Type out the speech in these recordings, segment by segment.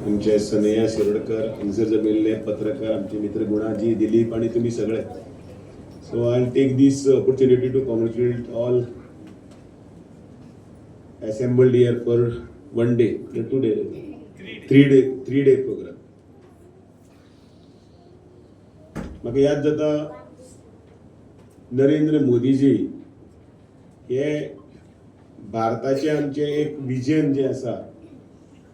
आमचे सनया शिरोडकर, हांगसर जमिल्ले पत्रकार, आमचे मित्र गुणाजी, दिलीप आणि तुम्ही सगळे. So I take this opportunity to congratulate all assembled here for one day, 2 day, 3 day, 3 day program. म्हाका याद जाता, नरेंद्र मोदीजी हे भारताचे आमचे एक विजन जे आसा,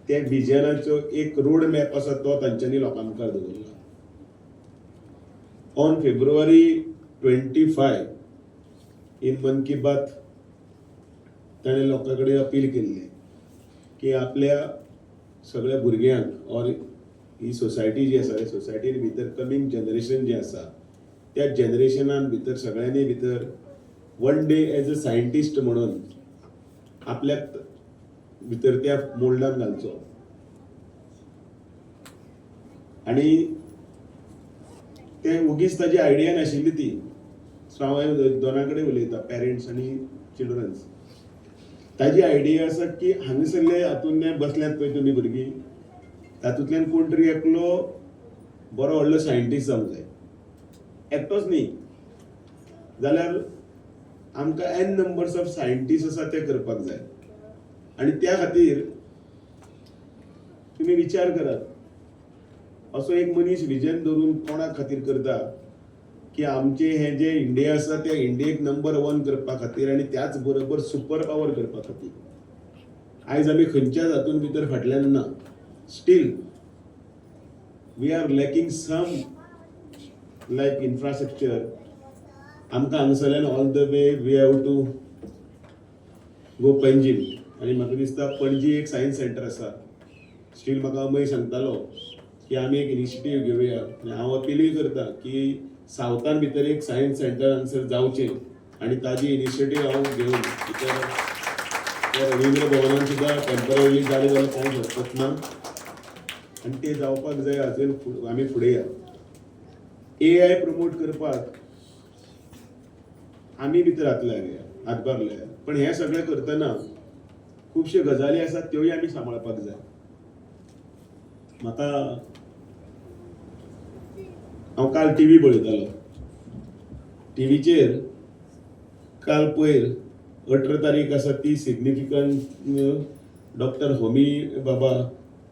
त्या विजनाचो एक रोड मॅप आसा, तो तांच्यांनी लोकां मुखार दवरला. On February 25 in मन की बात ताणें लोकां कडेन अपील केल्लें की आपल्या सगळ्या भुरग्यांक ऑर ही सोसायटी जी आसा, त्या सोसायटीन भितर कमींग जनरेशन जें आसा, त्या जनरेशनान भितर सगळ्यांनी भितर one day as a scientist म्हणून आपल्याक भितर त्या मोल्डान घालचो. आनी ते ओगीच ताजी आयडिया नाशिल्ली ती. सो हांव दोना कडेन उलयता, पेरंट्स आनी चिल्ड्रन्स. ताजी आयडिया आसा की हांगासरले हातून बसल्यात पळय तुमी भुरगीं, तातूंतल्यान कोण तरी एकलो बरो व्हडलो सायंटिस्ट जावंक जाय. एकटोच न्ही जाल्यार आमकां एन नंबर्स ऑफ सायंटिस्ट आसा ते करपाक जाय. आनी त्या खातीर तुमी विचार करात, असो एक मनीस विजन धरून कोणा खातीर करता की आमचे हे जे इंडिया आसा, त्या इंडियेक नंबर वन करपा खातीर आनी त्याच बरोबर सुपर पावर करपा खातीर. आयज आमी खंयच्याच हातून भितर फाटल्यान ना. Still we are lacking some like infrastructure. आमकां हांगासरल्यान all the way we have to go Panjim. आनी म्हाका दिसता पणजी एक सायन्स सेंटर आसा. स्टील म्हाका अमय सांगतालो की आमी एक इनिशिएटीव घेवया आनी हांव अपिलूय करता की सावथान भितर एक सायन्स सेंटर हांगसर जावचें आनी ताजी इनिशिएटीव हांव घेवन भितर त्या रवींद्र भवनान सुद्दां टेम्पररी जालें जाल्यार कांय हरकत ना आनी ते जावपाक जाय. हाचेर आमी फुडें या. एआय प्रमोट करपाक आमी भितर हात लावया, हातभार लावया. पण हें सगळें करतना खुबश्यो गजाली आसात, त्योय आमी सांबाळपाक जाय. म्हाका हांव काल टीव्ही पळयतालो. टीव्हीचेर काल पयर 18 तारीख आसा ती सिग्निफिकंट. डॉक्टर होमी भाभा,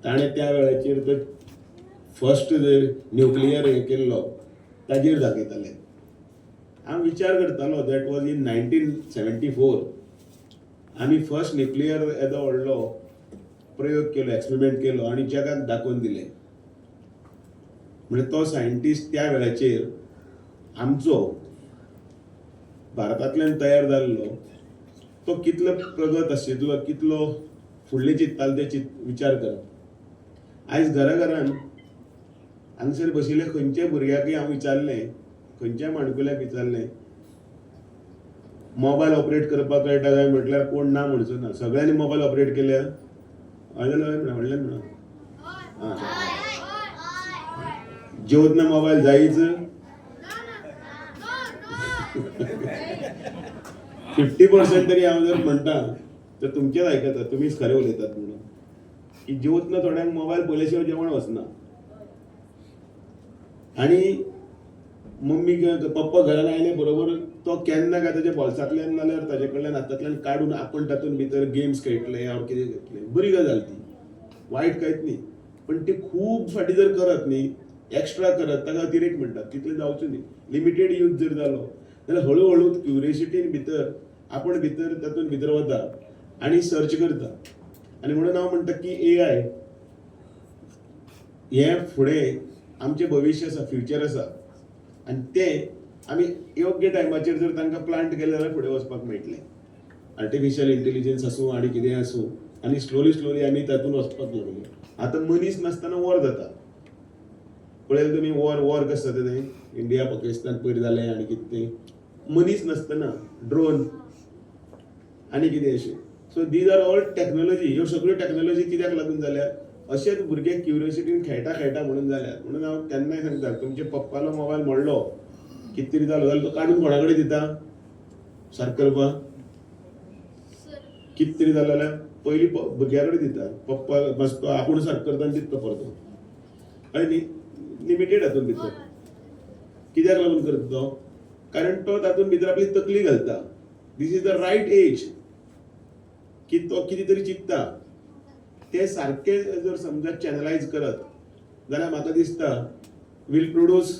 ताणें त्या वेळाचेर तो फर्स्ट न्युक्लियर हें केल्लो, ताजेर दाखयताले. हांव विचार करतालो, that was in 1974 आमी फर्स्ट न्युक्लियर येदो व्हडलो प्रयोग केलो, एक्सपेरिमेंट केलो आनी जगाक दाखोवन दिलें. म्हणजे तो सायंटिस्ट त्या वेळाचेर आमचो भारतांतल्यान तयार जाल्लो, तो कितलो प्रगत आशिल्लो, कितलो फुडलें चिंततालो तें चित विचार करप. आयज घरा घरान हांगसर बशिल्ले खंयच्याय भुरग्याकय हांव विचारलें, खंयच्याय माणकुल्याक विचारलें, मोबायल ऑपरेट करपाक कळटा काय म्हटल्यार कोण ना म्हणचो ना. सगळ्यांनी मोबायल ऑपरेट केल्या. हय जाल्यार हय म्हणा, व्हडल्यान म्हणा. आं, जेवतना मोबायल जायच. 50% तरी हांव जर म्हणटा तर तुमचेच आयकता, तुमीच खरें उलयतात म्हणून की जेवतना थोड्यांक मोबायल पळयल्या शिवाय जेवण वचना. आनी मम्मी पप्पा घरान आयले बरोबर तो केन्ना काय ताच्या बोल्सांतल्यान नाल्यार ताजे कडल्यान हातांतल्यान काडून आपूण तातूंत भितर गेम्स खेळटले ऑर कितें करतले. बरी गजाल ती, वायट कांयच न्ही. पण ती खूब फाटी जर करत न्ही, एक्स्ट्रा करत, ताका अतिरेक म्हणटात. तितलें जावचें न्ही. लिमिटेड यूज जर जालो जाल्यार हळू हळू क्युरियोसिटीन भितर आपण भितर तातूंत भितर वता आनी सर्च करता. आनी म्हणून हांव म्हणटा की एआय हें फुडें आमचें भविश्य आसा, फ्युचर आसा आनी तें आमी योग्य टायमाचेर जर तांकां प्लांट केलें जाल्यार फुडें वचपाक मेळटलें. आर्टिफिशियल इंटेलिजन्स आसूं आनी कितेंय आसूं, आनी स्लोली स्लोली आमी तातूंत वचपाक लागले. आतां मनीस नासतना वॉर जाता पळयलें तुमी. वॉर वॉर कशें जाता तें, इंडिया पाकिस्तान पयर जालें आनी कितें तें, मनीस नासतना ड्रोन आनी कितें अशें. So these are all technology. ह्यो सगळ्यो टॅक्नोलॉजी कित्याक लागून जाल्या? अशेंच भुरगे क्युरियोसिटीन खेळटा खेळटा म्हणून जाल्यात. म्हणून हांव केन्नाय सांगता, तुमच्या पप्पालो मोबायल मोडलो, कितें तरी जालो जाल्यार तो काडून कोणा कडेन दिता सारको करपाक? कितें तरी जालें जाल्यार पयलीं भुरग्या कडेन दिता, पप्पा बसतो, आपूण सारको करता आनी दिता परतो. हय न्ही? लिमिटेड हातून भितर. कित्याक लागून करता तो? कारण तो तातूंत भितर आपली तकली घालता. This is the right age की तो कितें तरी चिंतता. ते सारकें जर समजा चॅनलायज करत जाल्यार म्हाका दिसता वील प्रोड्यूस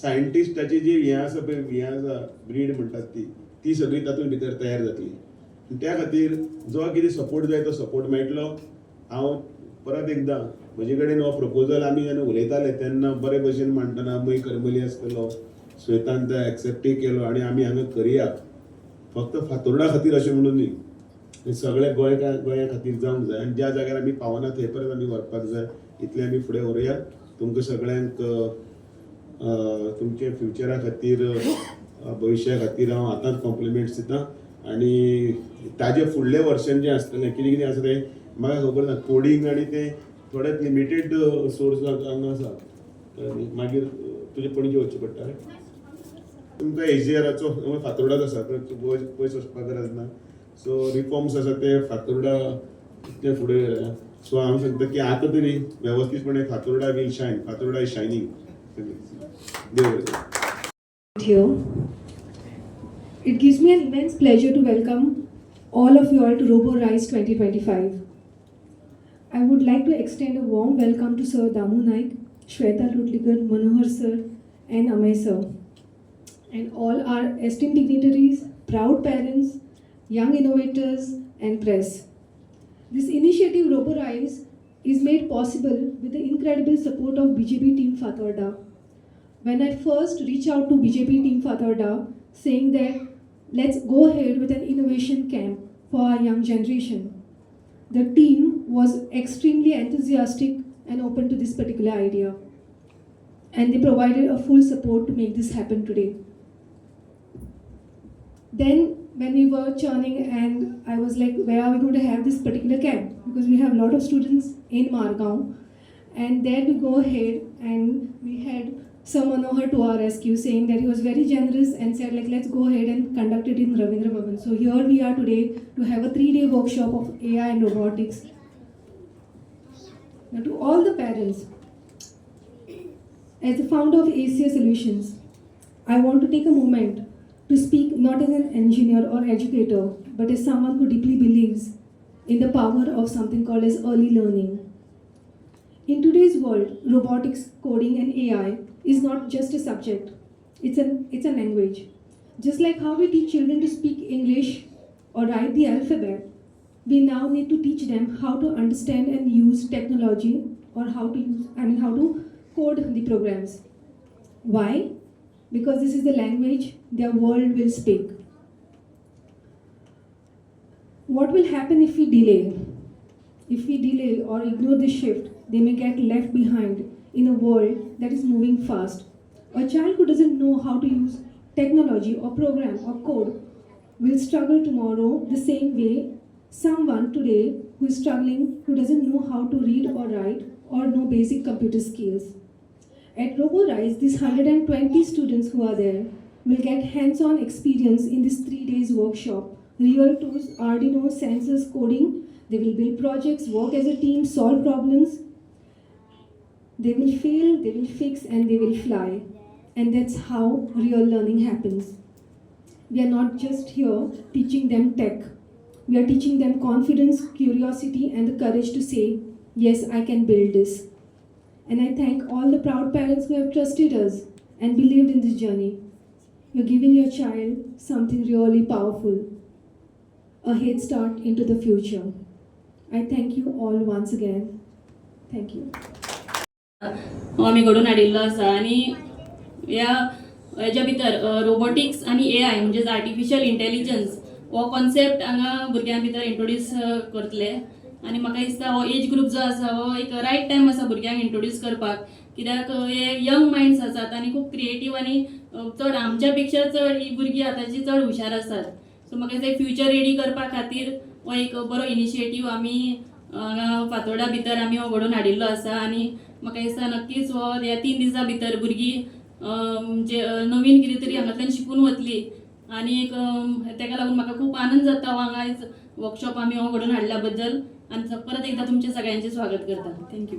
सायंटिस्टाची जी हें आसा पळय, हें आसा, ब्रीड म्हणटात ती, ती सगळी तातूंत भितर तयार जातली. त्या खातीर जो कितें सपोर्ट जाय तो सपोर्ट मेळटलो. हांव परत एकदां म्हजे कडेन हो प्रपोजल आमी जेन्ना उलयताले तेन्ना बरे भशेन मांडटना अमय करमली आसतलो, श्वेतान तो एक्सेप्टय केलो आनी आमी हांगा करया. फक्त फातोर्डा खातीर अशें म्हणून न्ही, हें सगळें गोंया खातीर जावंक जाय आनी ज्या जाग्यार आमी पावना थंय परत आमी व्हरपाक जाय. इतलें आमी फुडें व्हरूया. तुमकां सगळ्यांक तुमच्या फ्युचरा खातीर, भविश्या खातीर हांव आतांच कॉम्प्लिमेंट्स दिता. आनी ताजे फुडलें वर्शन जें आसतलें, कितें कितें आसा तें म्हाका खबर ना. कोडींग आनी तें थोडें लिमिटेड सोर्स हांगा आसा. कळ्ळें न्ही? मागीर तुजें पणजे वचचें पडटा रे तुमकां. एजीआराचो फातोर्डाच आसा तर पयस वचपाक गरज ना. सो रिफॉर्म्स आसा ते फातोर्डा ते फुडें. सो हांव सांगता की आतां तरी वेवस्थीतपणे Fatorda will shine. Fatorda is shining. देव बरें करूं. Here. It gives me an immense pleasure to welcome all of you all to RoboRise 2025. I would like to extend a warm welcome to Sir Damu Naik, Shweta Lotlikar, Manohar Sir, and Amay Sir, and all our esteemed dignitaries, proud parents, young innovators, and press. This initiative, RoboRise, is made possible with the incredible support of BJP Team Fatorda. When I first reached out to BJP Team Fatorda saying that let's go ahead with an innovation camp for our young generation, the team was extremely enthusiastic and open to this particular idea. And they provided a full support to make this happen today. Then, when we were churning, and I was like, where are we going to have this particular camp? Because we have a lot of students in Margao. And there we go ahead and we had Sir Manohar to our rescue, saying that he was very generous and said, like, let's go ahead and conduct it in Ravindra Bhavan. So here we are today to have a 3-day workshop of AI and robotics. Now to all the parents, as the founder of ACA Solutions, I want to take a moment to speak not as an engineer or educator, but as someone who deeply believes in the power of something called as early learning. In today's world, robotics, coding, and AI is not just a subject, it's a language. Just like how we teach children to speak English or write the alphabet, we now need to teach them how to understand and use technology or how to use, I mean, how to code the programs. Why? Because this is the language their world will speak. What will happen if we delay? If we delay or ignore this shift, they may get left behind in a world that is moving fast. A child who doesn't know how to use technology or program or code will struggle tomorrow the same way someone today who is struggling, who doesn't know how to read or write or know basic computer skills. At RoboRise, these 120 students who are there will get hands-on experience in this 3 days workshop. Real tools, Arduino, sensors, coding. They will build projects, work as a team, solve problems. They will fail, they will fix, and they will fly. And that's how real learning happens. We are not just here teaching them tech. We are teaching them confidence, curiosity, and the courage to say, "Yes, I can build this." And I thank all the proud parents who have trusted us and believed in this journey. You're giving your child something really powerful, a head start into the future. I thank you all once again. Thank you. हो आमी घडोवन हाडिल्लो आसा आनी ह्या हेज्या भितर robotics आनी एआय म्हणजेच आर्टिफिशियल इंटेलिजन्स हो कॉन्सेप्ट हांगा भुरग्यां भितर इंट्रोड्यूस करतले. आनी म्हाका दिसता हो एज ग्रूप जो आसा हो एक रायट टायम आसा भुरग्यांक इंट्रोड्यूस करपाक, कित्याक हे यंग मायंड्स आसात आनी खूब क्रिएटीव आनी चड आमच्या पेक्षा चड ही भुरगीं आतांची चड हुशार आसात. सो म्हाका दिसता फ्युचर रेडी करपा खातीर हो एक बरो इनिशिएटीव आमी हांगा फातोर्डा भितर आमी हो घडोवन हाडिल्लो आसा. आनी म्हाका दिसता नक्कीच हो ह्या 3 दिसां भितर भुरगीं जे नवीन कितें तरी हांगांतल्यान शिकून वतली. आनी एक तेका लागून म्हाका खूब आनंद जाता हो हांगा आयज. वर्कशॉप आमी हो घडोवन हाडल्या बद्दल आनी परत एकदां तुमचें सगळ्यांचें स्वागत करता. Thank you.